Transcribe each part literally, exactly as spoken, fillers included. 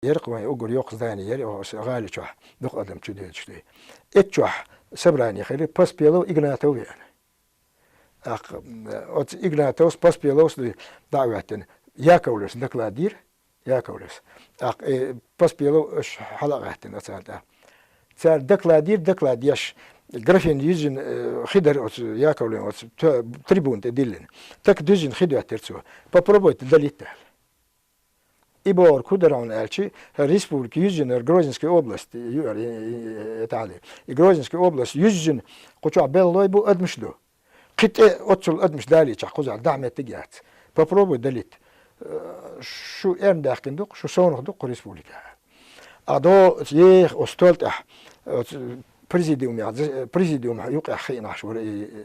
яр-кх вай уггар йоккха здани яр, оцу гӀала чу дукха адам чудоьдуш да. Эццу чу собрани хилар Поспелов, Игнатов веана. ТӀаккха, м, оцу Игнатовс, Поспеловс дӀа а ваьттина, Яковлевс доклад дир, Яковлевс. ТӀаккха, э, Поспелов уж хьала а гӀаьттина царна тӀа. Цар доклад дир, доклад деш, графин юззина, э, хи дар оцу Яковлевн оцу т-, трибуна тӀа диллина. Так дуьззина хи доьттар цо. Попробуйте удалить, аьлла. И бохург хӀун дар хьона аьлча, республика юззина, Грозненская область, ю-, э, э, э, тӀехьа. И Грозненская область юззина, кху чу белхалой ба, адамаш да. Кхы тӀа оццул адамаш далийча, кхузахь дӀа моттиг яц. Попробуй удалить. Э, шу эрна даьккхина ду-кх, шу совнагӀа ду-кх республика. А до ех оцу стола тӀа, оцу президиуме, з-, президиума юкъе хиъна ахь вар, э, э,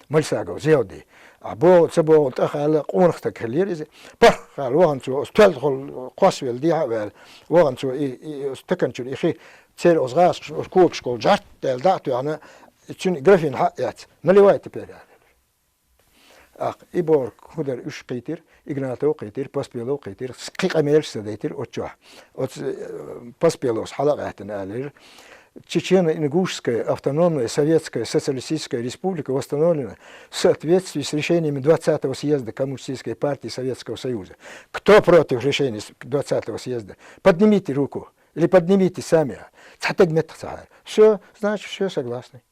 Мальсагов Зиявди. А бо-, ца богӀу тӀехьа аьлла, къонах стаг хилар иза. Пах аьлла вахана цо, оцу стола тӀехула кхоссавелла, дехьа а ваьлла, вахана цо, и, и, оцу такан чура и хи, церан оцу гӀазкхашка, оцу когашкахула жӀарт даьлла дӀа а тоьхна, цуьнан графин хьа а эцна, наливай теперь, аьлла. ТӀаккха и бохург хӀун дар, уж кхийтира, Игнатов кхийтира, Поспелов кхийтира, кхы къамелаш ца дайтира оцу чу. Оцу, э, Поспеловс хьала а гӀаьттина аьлар: «Чечено-ингушская автономная советская социалистическая республика восстановлена в соответствии с решениями двадцатого съезда Коммунистической партии Советского Союза». Кто против решения с-, двадцатого съезда? Поднимите руку или поднимите сами. Цхьа стаг меттах ца хьайра. Всё, значит, все согласны.